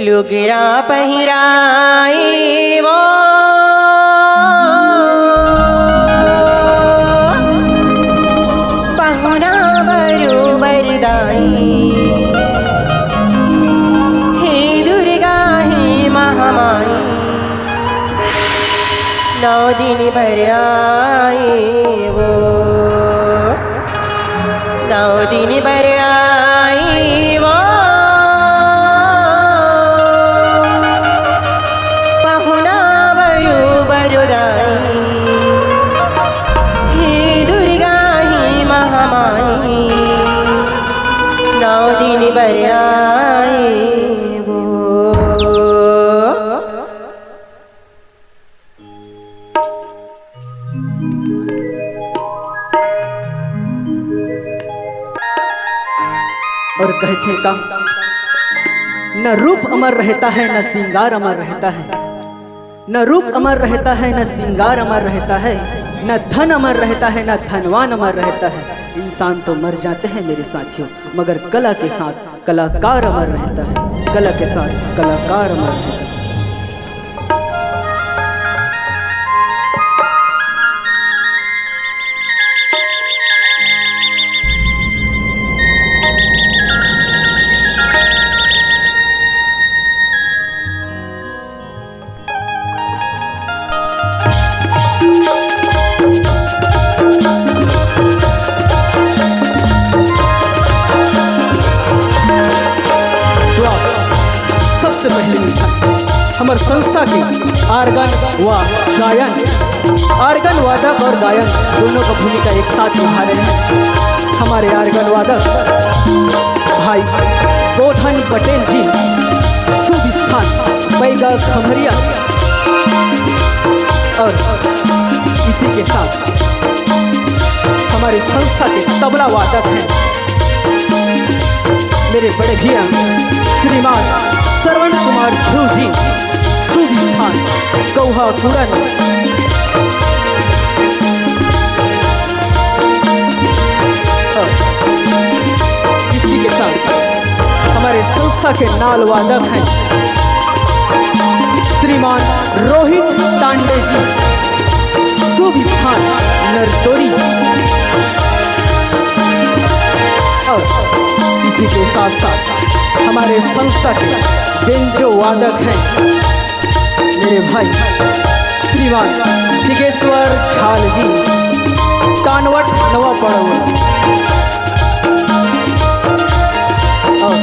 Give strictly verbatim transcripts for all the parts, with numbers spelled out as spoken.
लुगरा पहिराई वो, पहुना बरु बरदाई, हे दुर्गा हे महामाई, नौ दिन बर आई वो, नौ दिन बर आई वो, पहुना बरु बरदाई, हे दुर्गा हे महामाई, नौ दिन बर आई वो। और कहथे का, न रूप अमर रहता है, न श्रृंगार अमर रहता है, न रूप अमर रहता है, न श्रृंगार अमर रहता है, न धन अमर रहता है, न धनवान अमर रहता है। इंसान तो मर जाते हैं मेरे साथियों, मगर कला के साथ कलाकार अमर रहता है, कला के साथ कलाकार अमर रहता है। तो आप सबसे पहले हमर संस्था के आर्गन व गायन, आर्गन वादक और गायन दोनों का भूमिका एक साथ निभा रहे हैं हमारे आर्गन वादक भाई गोधन पटेल जी, शुभ स्थान बैगा खमरिया। और इसी के साथ हमारे संस्था के तबला वादक हैं मेरे बड़े भैया श्रीमान श्रवण कुमार ध्रुव जी, शुभ स्थान कौहा कुड़न। इसी के साथ हमारे संस्था के नाल वादक हैं श्रीमान रोहित तांडे जी, शुभ स्थान नरतोरी। और इसी के साथ साथ हमारे संस्था के बेंजो वादक हैं मेरे भाई श्रीमान दिगेश्वर झाल जी, कानवट नवा पड़वा। और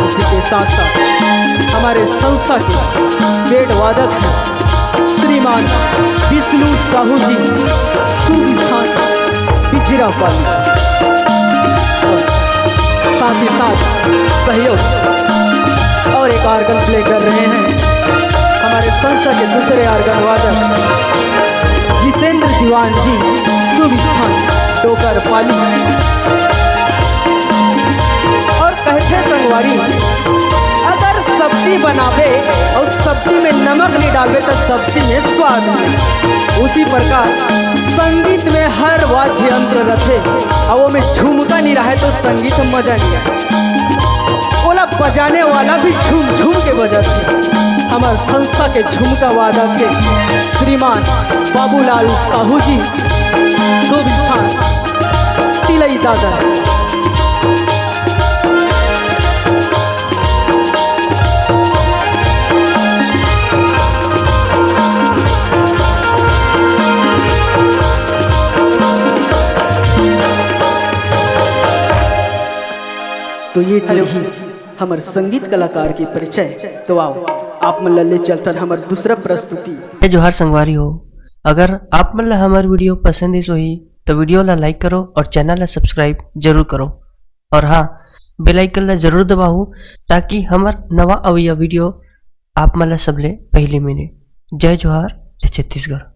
इसी के साथ साथ हमारे संस्था के बेंजो वादक हैं श्रीमान विष्णु साहू जी, शुभ स्थान बिजरापाली। और साथ ही साथ सहयोग और एक आर्गन प्ले कर रहे हैं हमारे संस्था के दूसरे आर्गन वादक जितेंद्र दीवान जी, शुभ स्थान डोकर पाली। और कहथे संगवारी, अगर सब्जी बनाबे और सब्जी में नमक नहीं डालबे तो सब्जी में स्वाद नहीं। उसी प्रकार संगीत में हर वाद्य यंत्र रथे और वो में झुमका नहीं रहे तो संगीत में मजा नहीं आए। ओला बजाने वाला भी झूम झूम के बजाथे। हमार संस्था के झुमका वादक के श्रीमान बाबूलाल साहू जी, शुभ स्थान तिलई दादर। तो ये तो हेलो। रहिस हमर संगीत कलाकार के परिचय। तो आओ, आप मन ला ले चलथन हमर दूसरा प्रस्तुति। जय जोहार संगवारी हो, अगर आप मन ला हमर वीडियो पसंद आइस होही तो वीडियो ला लाइक करो और चैनल ला सब्सक्राइब जरूर करो। और हाँ, बेल आइकन ला जरूर दबाओ ताकि हमर नवा अवइया वीडियो आप मन ला सबले पहले मिले। जय जोहार, जय छत्तीसगढ़।